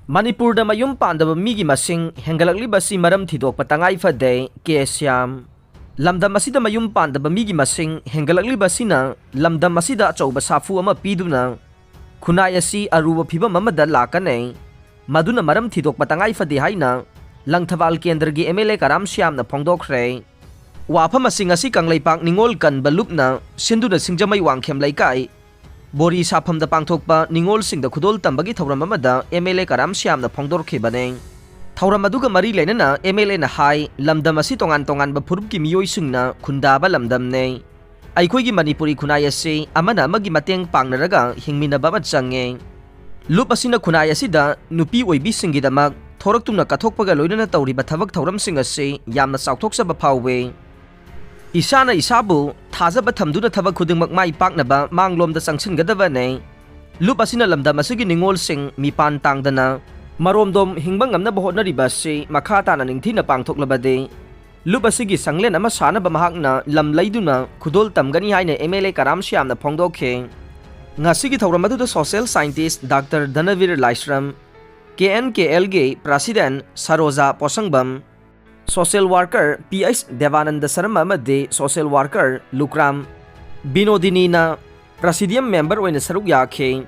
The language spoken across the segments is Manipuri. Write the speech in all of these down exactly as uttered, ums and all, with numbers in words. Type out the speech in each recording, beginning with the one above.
ꯃꯅꯤꯄꯨꯔꯗ ꯃꯌꯨꯝ ꯄꯥꯟꯗꯕ ꯃꯤꯒꯤ ꯃꯁꯤꯡ ꯍꯦꯟꯒꯠꯂꯛꯂꯤꯕꯁꯤ ꯃꯔꯝ ꯊꯤꯗꯣꯛꯄ ꯇꯉꯥꯏ ꯐꯗꯦ, ꯀꯦ ꯁ꯭ꯌꯥꯝ꯫ ꯂꯝꯗꯝ ꯑꯁꯤꯗ ꯃꯌꯨꯝ ꯄꯥꯟꯗꯕ ꯃꯤꯒꯤ ꯃꯁꯤꯡ ꯍꯦꯟꯒꯠꯂꯛꯂꯤꯕꯁꯤꯅ ꯂꯝꯗꯝ ꯑꯁꯤꯗ ꯑꯆꯧꯕ ꯁꯥꯐꯨ ꯑꯃ ꯄꯤꯗꯨꯅ ꯈꯨꯟꯅꯥꯏ ꯑꯁꯤ ꯑꯔꯨꯕ ꯐꯤꯚꯝ ꯑꯃꯗ ꯂꯥꯛꯀꯅꯤ꯫ ꯃꯗꯨꯅ ꯃꯔꯝ ꯊꯤꯗꯣꯛꯄ ꯇꯉꯥꯏ ꯐꯗꯦ ꯍꯥꯏꯅ ꯂꯪꯊꯕꯥꯜ ꯀꯦꯟꯗ꯭ꯔꯒꯤ ꯑꯦꯝ ꯑꯦꯜ ꯑꯦ ꯀꯔꯥꯝ ꯁ꯭ꯌꯥꯝꯅ ꯐꯣꯡꯗꯣꯛꯈ꯭ꯔꯦ꯫ ꯋꯥꯐꯝ ꯑꯁꯤ ꯉꯁꯤ ꯀꯪꯂꯩꯄꯥꯛ ꯅꯤꯉꯣꯜ ꯀꯟꯕ ꯂꯨꯞꯅ ꯁꯤꯟꯗꯨꯅ ꯁꯤꯡꯖꯃꯩ ꯋꯥꯡꯈꯦꯝ ꯂꯩꯀꯥꯏ ꯕꯣꯔꯤ ꯁꯥꯐꯝꯗ ꯄꯥꯡꯊꯣꯛꯄ ꯅꯤꯉꯣꯜꯁꯤꯡꯗ ꯈꯨꯗꯣꯜ ꯇꯝꯕꯒꯤ ꯊꯧꯔꯝ ꯑꯃꯗ ꯑꯦꯝ ꯑꯦꯜ ꯑꯦ ꯀꯔꯥꯝ ꯁ꯭ꯌꯥꯝꯅ ꯐꯣꯡꯗꯣꯔꯛꯈꯤꯕꯅꯤ꯫ ꯊꯧꯔꯝ ꯑꯗꯨꯒ ꯃꯔꯤ ꯂꯩꯅꯅ ꯑꯦꯝ ꯑꯦꯜ ꯑꯦꯅ ꯍꯥꯏ, ꯂꯝꯗꯝ ꯑꯁꯤ ꯇꯣꯉꯥꯟ ꯇꯣꯉꯥꯟꯕ ꯐꯨꯔꯨꯞꯀꯤ ꯃꯤꯑꯣꯏꯁꯤꯡꯅ ꯈꯨꯟꯗꯥꯕ ꯂꯝꯗꯝꯅꯤ꯫ ꯑꯩꯈꯣꯏꯒꯤ ꯃꯅꯤꯄꯨꯔꯤ ꯈꯨꯟꯅꯥꯏ ꯑꯁꯤ ꯑꯃꯅ ꯑꯃꯒꯤ ꯃꯇꯦꯡ ꯄꯥꯡꯅꯔꯒ ꯍꯤꯡꯃꯤꯟꯅꯕ ꯑꯃ ꯆꯪꯉꯦ꯫ ꯂꯨꯞ ꯑꯁꯤꯅ ꯈꯨꯟꯅꯥꯏ ꯑꯁꯤꯗ ꯅꯨꯄꯤ ꯑꯣꯏꯕꯤꯁꯤꯡꯒꯤꯗꯃꯛ ꯊꯣꯔꯛꯇꯨꯅ ꯀꯠꯊꯣꯛꯄꯒ ꯂꯣꯏꯅꯅ ꯇꯧꯔꯤꯕ ꯊꯕꯛ ꯊꯧꯔꯝꯁꯤꯡ ꯑꯁꯤ ꯌꯥꯝꯅ ꯆꯥꯎꯊꯣꯛꯆꯕ ꯐꯥꯎꯏ꯫ ꯏꯁꯥꯅ ꯏꯁꯥꯕꯨ ꯊꯥꯖꯕ ꯊꯝꯗꯨꯅ ꯊꯕꯛ ꯈꯨꯗꯤꯡꯃꯛ ꯃꯥꯏ ꯄꯥꯛꯅꯕ ꯃꯥꯡꯂꯣꯝꯗ ꯆꯪꯁꯤꯟꯒꯗꯕꯅꯤ꯫ ꯂꯨꯞ ꯑꯁꯤꯅ ꯂꯝꯗꯝ ꯑꯁꯤꯒꯤ ꯅꯤꯉꯣꯜꯁꯤꯡ ꯃꯤꯄꯥꯟ ꯇꯥꯡꯗꯅ ꯃꯔꯣꯝꯗꯣꯝ ꯍꯤꯡꯕ ꯉꯝꯅꯕ ꯍꯣꯠꯅꯔꯤꯕ ꯑꯁꯤ ꯃꯈꯥ ꯇꯥꯅ ꯅꯤꯡꯊꯤꯅ ꯄꯥꯡꯊꯣꯛꯂꯕꯗꯤ, ꯂꯨꯞ ꯑꯁꯤꯒꯤ ꯁꯪꯂꯦꯟ ꯑꯃ ꯁꯥꯅꯕ ꯃꯍꯥꯛꯅ ꯂꯝ ꯂꯩꯗꯨꯅ ꯈꯨꯗꯣꯜ ꯇꯝꯒꯅꯤ ꯍꯥꯏꯅ ꯑꯦꯝ ꯑꯦꯜ ꯑꯦ ꯀꯔꯥꯝ ꯁ꯭ꯌꯥꯝꯅ ꯐꯣꯡꯗꯣꯛꯈꯤ꯫ ꯉꯁꯤꯒꯤ ꯊꯧꯔꯝ ꯑꯗꯨꯗ social scientist doctor Dhanabir Laishram, K N K ꯑꯦꯜꯒꯤ president Saroja Poshangbam, social worker P H Debananda Sharma ꯑꯃꯗꯤ ꯁꯣꯁꯤꯌꯦꯜ ꯋꯥꯔꯀꯔ ꯂꯨꯀ꯭ꯔꯥꯝ ꯕꯤꯅꯣꯗꯤꯅꯤꯅ ꯄ꯭ꯔꯁꯤꯗꯤꯌꯝ ꯃꯦꯝꯕꯔ ꯑꯣꯏꯅ ꯁꯔꯨꯛ ꯌꯥꯈꯤ꯫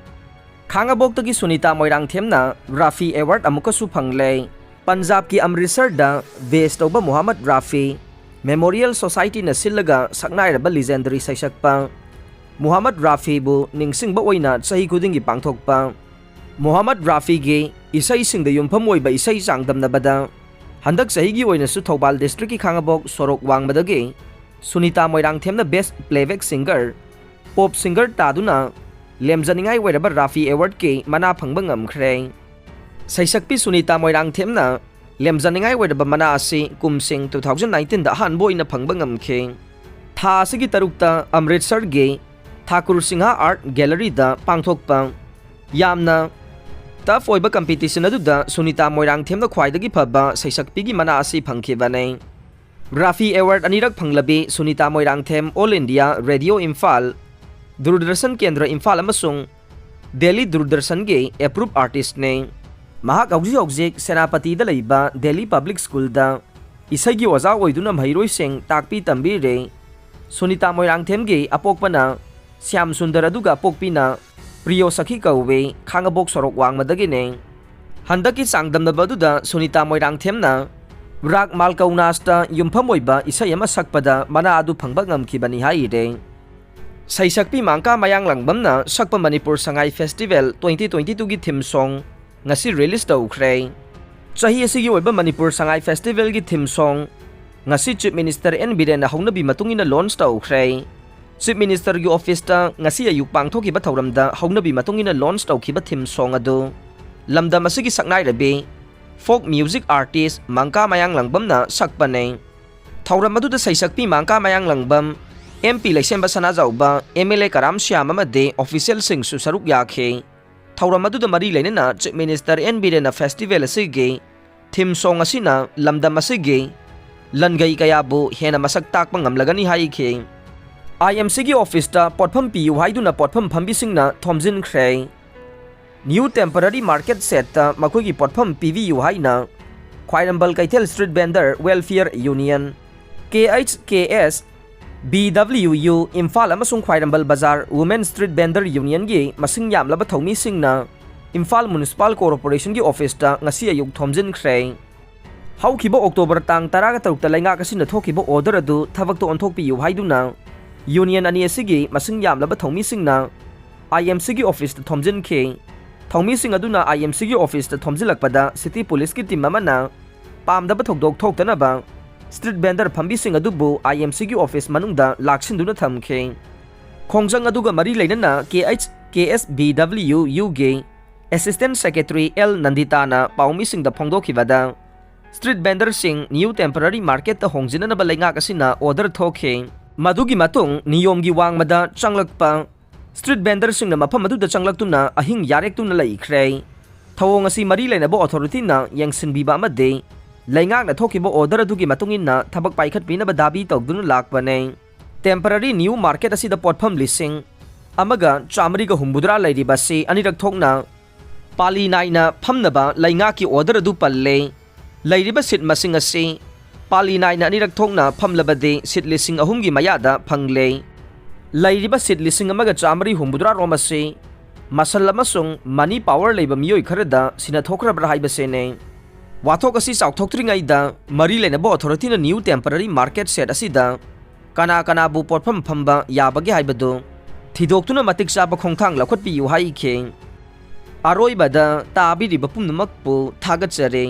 ꯈꯥꯉꯕꯣꯛꯇꯒꯤ ꯁꯨꯅꯤꯇꯥ ꯃꯣꯏꯔꯥꯡꯊꯦꯝꯅ ꯔꯥꯐꯤ ꯑꯦꯋꯥꯔꯗ ꯑꯃꯨꯛꯀꯁꯨ ꯐꯪꯂꯦ꯫ ꯄꯟꯖꯥꯕꯀꯤ ꯑꯃ꯭ꯔꯤꯠꯁꯔꯗ ꯕꯦꯁ ꯇꯧꯕ ꯃꯨꯍꯝꯃꯗ ꯔꯥꯐꯤ ꯃꯦꯃꯣꯔꯤꯌꯦꯜ ꯁꯣꯁꯥꯏꯇꯤꯅ ꯁꯤꯜꯂꯒ ꯁꯛꯅꯥꯏꯔꯕ ꯂꯤꯖꯦꯟꯗꯔꯤ ꯁꯩꯁꯛꯄ ꯃꯨꯍꯝꯃꯗ ꯔꯥꯐꯤꯕꯨ ꯅꯤꯡꯁꯤꯡꯕ ꯑꯣꯏꯅ ꯆꯍꯤ ꯈꯨꯗꯤꯡꯒꯤ ꯄꯥꯡꯊꯣꯛꯄ ꯃꯨꯍꯝꯃꯗ ꯔꯥꯐꯤꯒꯤ ꯏꯁꯩꯁꯤꯡꯗ ꯌꯨꯝꯐꯝ ꯑꯣꯏꯕ ꯏꯁꯩ ꯆꯥꯡꯗꯝꯅꯕꯗ ꯍꯟꯗꯛ ꯆꯍꯤꯒꯤ ꯑꯣꯏꯅꯁꯨ ꯊꯧꯕꯥꯜ ꯗꯤꯁꯇ꯭ꯔꯤꯛꯀꯤ ꯈꯥꯉꯕꯣꯛ ꯁꯣꯔꯣꯛ ꯋꯥꯡꯃꯗꯒꯤ ꯁꯨꯅꯤꯇꯥ ꯃꯣꯏꯔꯥꯡꯊꯦꯝꯅ ꯕꯦꯁ ꯄ꯭ꯂꯦꯕꯦꯛ ꯁꯤꯡꯒꯔ, ꯄꯣꯞ ꯁꯤꯡꯒꯔ ꯇꯥꯗꯨꯅ ꯂꯦꯝꯖꯅꯤꯡꯉꯥꯏ ꯑꯣꯏꯔꯕ ꯔꯥꯐꯤ ꯑꯦꯋꯥꯔꯗꯀꯤ ꯃꯅꯥ ꯐꯪꯕ ꯉꯝꯈ꯭ꯔꯦ꯫ ꯁꯩꯁꯛꯄꯤ ꯁꯨꯅꯤꯇꯥ ꯃꯣꯏꯔꯥꯡꯊꯦꯝꯅ ꯂꯦꯝꯖꯅꯤꯡꯉꯥꯏ ꯑꯣꯏꯔꯕ ꯃꯅꯥ ꯑꯁꯤ ꯀꯨꯝꯁꯤꯡ ꯇꯨ ꯊꯥꯎꯖꯟ ꯅꯥꯏꯟꯇꯤꯟꯗ ꯑꯍꯥꯟꯕ ꯑꯣꯏꯅ ꯐꯪꯕ ꯉꯝꯈꯤ꯫ ꯊꯥ ꯑꯁꯤꯒꯤ ꯇꯔꯨꯛꯇ ꯑꯃ꯭ꯔꯤꯠꯁꯔꯒꯤ ꯊꯥꯀꯨꯔ ꯁꯤꯡꯍ ꯑꯥꯔꯠ ꯒꯦꯂꯔꯤꯗ ꯄꯥꯡꯊꯣꯛꯄ ꯌꯥꯝꯅ ꯇꯐ ꯑꯣꯏꯕ ꯀꯝꯄꯤꯇꯤꯁꯟ ꯑꯗꯨꯗ ꯁꯨꯅꯤꯇꯥ ꯃꯣꯏꯔꯥꯡꯊꯦꯝꯅ ꯈ꯭ꯋꯥꯏꯗꯒꯤ ꯐꯕ ꯁꯩꯁꯛꯄꯤꯒꯤ ꯃꯅꯥ ꯑꯁꯤ ꯐꯪꯈꯤꯕꯅꯤ꯫ ꯔꯥꯐꯤ ꯑꯦꯋꯥꯔꯗ ꯑꯅꯤꯔꯛ ꯐꯪꯂꯕꯤ Sunita Moirangthem all India radio Imphal, Doordarshan Kendra Imphal ꯑꯃꯁꯨꯡ ꯗꯦꯜꯂꯤ ꯗꯨꯔꯗꯔꯁꯟꯒꯤ ꯑꯦꯄ꯭ꯔꯨꯞ ꯑꯥꯔꯇꯤꯁ꯭ꯠꯅꯤ꯫ ꯃꯍꯥꯛ ꯍꯧꯖꯤꯛ ꯍꯧꯖꯤꯛ ꯁꯦꯅꯥꯄꯇꯤꯗ ꯂꯩꯕ ꯗꯦꯜꯂꯤ ꯄꯕ꯭ꯂꯤꯛ ꯁ꯭ꯀꯨꯜꯗ ꯏꯁꯩꯒꯤ ꯑꯣꯖꯥ ꯑꯣꯏꯗꯨꯅ ꯃꯍꯩꯔꯣꯏꯁꯤꯡ ꯇꯥꯛꯄꯤ ꯇꯝꯕꯤꯔꯦ꯫ ꯁꯨꯅꯤꯇꯥ ꯃꯣꯏꯔꯥꯡꯊꯦꯝꯒꯤ ꯑꯄꯣꯛꯄꯅ ꯁ꯭ꯌꯥꯝ ꯁꯨꯟꯗꯔ ꯑꯗꯨꯒ ꯑꯄꯣꯛꯄꯤꯅ ꯄ꯭ꯔꯤꯌꯣ ꯁꯈꯤ ꯀꯧꯋꯦ, ꯈꯥꯡꯉꯕꯣꯛ ꯁꯣꯔꯣꯛ ꯋꯥꯡꯃꯗꯒꯤꯅꯦ꯫ ꯍꯟꯗꯛꯀꯤ ꯆꯥꯡꯗꯝꯅꯕ ꯑꯗꯨꯗ ꯁꯨꯅꯤꯇꯥ ꯃꯣꯏꯔꯥꯡꯊꯦꯝꯅ ꯔꯥꯒ ꯃꯥꯜꯀꯧꯅꯥꯁꯇ ꯌꯨꯝꯐꯝ ꯑꯣꯏꯕ ꯏꯁꯩ ꯑꯃ ꯁꯛꯄꯗ ꯃꯅꯥ ꯑꯗꯨ ꯐꯪꯕ ꯉꯝꯈꯤꯕꯅꯤ ꯍꯥꯏꯔꯦ꯫ ꯁꯩꯁꯛꯄꯤ ꯃꯥꯡꯀꯥ ꯃꯌꯥꯡꯂꯪꯕꯝꯅ ꯁꯛꯄ Manipur Sangai festival twenty twenty twoꯒꯤ theme song ꯉꯁꯤ release ꯇꯧꯈ꯭ꯔꯦ꯫ ꯆꯍꯤ ꯑꯁꯤꯒꯤ ꯑꯣꯏꯕ ꯃꯅꯤꯄꯨꯔ ꯁꯉꯥꯏ ꯐꯦꯁꯇꯤꯚꯦꯜꯒꯤ theme song ꯉꯁꯤ Chief Minister N ꯕꯤꯔꯦꯟꯅ ꯍꯧꯅꯕꯤ ꯃꯇꯨꯡ ꯏꯟꯅ launch ꯇꯧꯈ꯭ꯔꯦ꯫ Chief Ministerꯒꯤ officeꯇ ꯉꯁꯤ ꯑꯌꯨꯛ ꯄꯥꯡꯊꯣꯛꯈꯤꯕ ꯊꯧꯔꯝꯗ ꯍꯧꯅꯕꯤ ꯃꯇꯨꯡ ꯏꯟꯅ launch ꯇꯧꯈꯤꯕ theme song ꯑꯗꯨ ꯂꯝꯗꯝ ꯑꯁꯤꯒꯤ ꯁꯛꯅꯥꯏꯔꯕꯤ folk music artist ꯃꯪꯀꯥ ꯃꯌꯥꯡꯂꯪꯕꯝꯅ ꯁꯛꯄꯅꯦ꯫ ꯊꯧꯔꯝ ꯑꯗꯨꯗ ꯁꯩꯁꯛꯄꯤ ꯃꯪꯀꯥ ꯃꯌꯥꯡꯂꯪꯕꯝ, M P ꯂꯩꯁꯦꯝꯕ Sanajaoba, M L A ꯀꯔꯥꯝ ꯁ꯭ꯌꯥꯝ ꯑꯃꯗꯤ officialꯁꯤꯡꯁꯨ ꯁꯔꯨꯛ ꯌꯥꯈꯤ꯫ ꯊꯧꯔꯝ ꯑꯗꯨꯗ ꯃꯔꯤ ꯂꯩꯅꯅ Chief Minister N ꯕꯤꯔꯦꯟꯅ festival ꯑꯁꯤꯒꯤ theme song ꯑꯁꯤꯅ ꯂꯝꯗꯝ ꯑꯁꯤꯒꯤ ꯂꯟꯒꯩ ꯀꯌꯥꯕꯨ ꯍꯦꯟꯅ ꯃꯁꯛ ꯇꯥꯛꯄ ꯉꯝꯂꯒꯅꯤ ꯍꯥꯏꯈꯤ꯫ I M Cꯒꯤ officeꯇ ꯄꯣꯠꯐꯝ ꯄꯤꯌꯨ ꯍꯥꯏꯗꯨꯅ ꯄꯣꯠꯐꯝ ꯐꯝꯕꯤꯁꯤꯡꯅ ꯊꯣꯝꯖꯤꯟꯈ꯭ꯔꯦ꯫ New temporary market shedꯇ ꯃꯈꯣꯏꯒꯤ ꯄꯣꯠꯐꯝ ꯄꯤꯕꯤꯌꯨ ꯍꯥꯏꯅ ꯈ꯭ꯋꯥꯏꯔꯝꯕꯟ ꯀꯩꯊꯦꯜ Street Vendor Welfare Union, K H K S B W U Imphal ꯑꯃꯁꯨꯡ ꯈ꯭ꯋꯥꯏꯔꯝꯕꯟ ꯕꯖꯥꯔ Women Street Vendor Unionꯒꯤ ꯃꯁꯤꯡ ꯌꯥꯝꯂꯕ ꯊꯧꯃꯤꯁꯤꯡꯅ ꯏꯝꯐꯥꯜ Municipal Corporationꯒꯤ officeꯇ ꯉꯁꯤ ꯑꯌꯨꯛ ꯊꯣꯝꯖꯤꯟꯈ꯭ꯔꯦ꯫ ꯍꯧꯈꯤꯕ October ꯇꯥꯡ ꯇꯔꯥꯒ ꯇꯔꯨꯛꯇ ꯂꯩꯉꯥꯛ ꯑꯁꯤꯅ ꯊꯣꯛꯈꯤꯕ order ꯑꯗꯨ ꯊꯕꯛꯇ ꯑꯣꯟꯊꯣꯛꯄꯤꯌꯨ ꯍꯥꯏꯗꯨꯅ union ꯑꯅꯤ ꯑꯁꯤꯒꯤ ꯃꯁꯤꯡ ꯌꯥꯝꯂꯕ ꯊꯧꯃꯤꯁꯤꯡꯅ I M Cꯒꯤ officeꯇ ꯊꯣꯝꯖꯤꯟꯈꯤ꯫ ꯊꯧꯃꯤꯁꯤꯡ ꯑꯗꯨꯅ I M Cꯒꯤ officeꯇ ꯊꯣꯝꯖꯤꯜꯂꯛꯄꯗ city policeꯀꯤ team ꯑꯃꯅ ꯄꯥꯝꯗꯕ ꯊꯧꯗꯣꯛ ꯊꯣꯛꯇꯅꯕ street vendor ꯐꯝꯕꯤꯁꯤꯡ ꯑꯗꯨꯕꯨ I M Cꯒꯤ office ꯃꯅꯨꯡꯗ ꯂꯥꯛꯁꯤꯟꯗꯨꯅ ꯊꯝꯈꯤ꯫ ꯈꯣꯡꯖꯪ ꯑꯗꯨꯒ ꯃꯔꯤ ꯂꯩꯅꯅ K H K S B W Uꯒꯤ Assistant Secretary L ꯅꯟꯗꯤꯇꯥꯅ ꯄꯥꯎꯃꯤꯁꯤꯡꯗ ꯐꯣꯡꯗꯣꯛꯈꯤꯕꯗ, street vendorꯁꯤꯡ new temporary marketꯇ ꯍꯣꯡꯖꯤꯟꯅꯅꯕ ꯂꯩꯉꯥꯛ ꯑꯁꯤꯅ order ꯊꯣꯛꯈꯤ꯫ ꯃꯗꯨꯒꯤ ꯃꯇꯨꯡ ꯅꯤꯌꯣꯝꯒꯤ ꯋꯥꯡꯃꯗ ꯆꯪꯂꯛꯄ street vendorꯁꯤꯡꯅ ꯃꯐꯝ ꯑꯗꯨꯗ ꯆꯪꯂꯛꯇꯨꯅ ꯑꯍꯤꯡ ꯌꯥꯔꯦꯛꯇꯨꯅ ꯂꯩꯈ꯭ꯔꯦ꯫ ꯊꯧꯑꯣꯡ ꯑꯁꯤ ꯃꯔꯤ ꯂꯩꯅꯕ authorityꯅ ꯌꯦꯡꯁꯤꯟꯕꯤꯕ ꯑꯃꯗꯤ ꯂꯩꯉꯥꯛꯅ ꯊꯣꯛꯈꯤꯕ order ꯑꯗꯨꯒꯤ ꯃꯇꯨꯡ ꯏꯟꯅ ꯊꯕꯛ ꯄꯥꯏꯈꯠꯄꯤꯅꯕ ꯗꯥꯕꯤ ꯇꯧꯗꯨꯅ ꯂꯥꯛꯄꯅꯦ꯫ Temporary new market ꯑꯁꯤꯗ ꯄꯣꯠꯐꯝ ꯂꯤꯁꯤꯡ ꯑꯃꯒ ꯆꯥꯃꯔꯤꯒ ꯍꯨꯝꯐꯨꯇꯔꯥ ꯂꯩꯔꯤꯕ ꯑꯁꯤ ꯑꯅꯤꯔꯛ ꯊꯣꯛꯅ ꯄꯥꯂꯤ ꯅꯥꯏꯅ ꯐꯝꯅꯕ ꯂꯩꯉꯥꯛꯀꯤ ꯑꯣꯔꯗꯔ ꯑꯗꯨ ꯄꯜꯂꯦ꯫ ꯂꯩꯔꯤꯕ ꯁꯤꯠ ꯃꯁꯤꯡ ꯑꯁꯤ ꯄꯥꯂꯤ ꯅꯥꯏꯅ ꯑꯅꯤꯔꯛ ꯊꯣꯛꯅ ꯐꯝꯂꯕꯗꯤ ꯁꯤꯠ ꯂꯤꯁꯤꯡ ꯑꯍꯨꯝꯒꯤ ꯃꯌꯥꯗ ꯐꯪꯂꯦ꯫ ꯂꯩꯔꯤꯕ ꯁꯤꯠ ꯂꯤꯁꯤꯡ ꯑꯃꯒ ꯆꯥꯃꯔꯤ ꯍꯨꯝꯐꯨꯇꯔꯥ ꯔꯣꯝ ꯑꯁꯤ ꯃꯁꯜ ꯑꯃꯁꯨꯡ ꯃꯅꯤ ꯄꯥꯋꯔ ꯂꯩꯕ ꯃꯤꯑꯣꯏ ꯈꯔꯗ ꯁꯤꯟꯅꯊꯣꯛꯈ꯭ꯔꯕ꯭ꯔꯥ ꯍꯥꯏꯕꯁꯤꯅꯤ꯫ ꯋꯥꯊꯣꯛ ꯑꯁꯤ ꯆꯥꯎꯊꯣꯛꯇ꯭ꯔꯤꯉꯩꯗ ꯃꯔꯤ ꯂꯩꯅꯕ ꯑꯣꯊꯣꯔꯤꯇꯤꯅ ꯅ꯭ꯌꯨ ꯇꯦꯝꯄꯔꯔꯤ ꯃꯥꯔꯀꯦꯠ ꯁꯦꯠ ꯑꯁꯤꯗ ꯀꯅꯥ ꯀꯅꯥꯕꯨ ꯄꯣꯠꯐꯝ ꯐꯝꯕ ꯌꯥꯕꯒꯦ ꯍꯥꯏꯕꯗꯨ ꯊꯤꯗꯣꯛꯇꯨꯅ ꯃꯇꯤꯛ ꯆꯥꯕ ꯈꯣꯡꯊꯥꯡ ꯂꯧꯈꯠꯄꯤꯌꯨ ꯍꯥꯏꯈꯤ꯫ ꯑꯔꯣꯏꯕꯗ ꯇꯥꯕꯤꯔꯤꯕ ꯄꯨꯝꯅꯃꯛꯄꯨ ꯊꯥꯒꯠꯆꯔꯤ꯫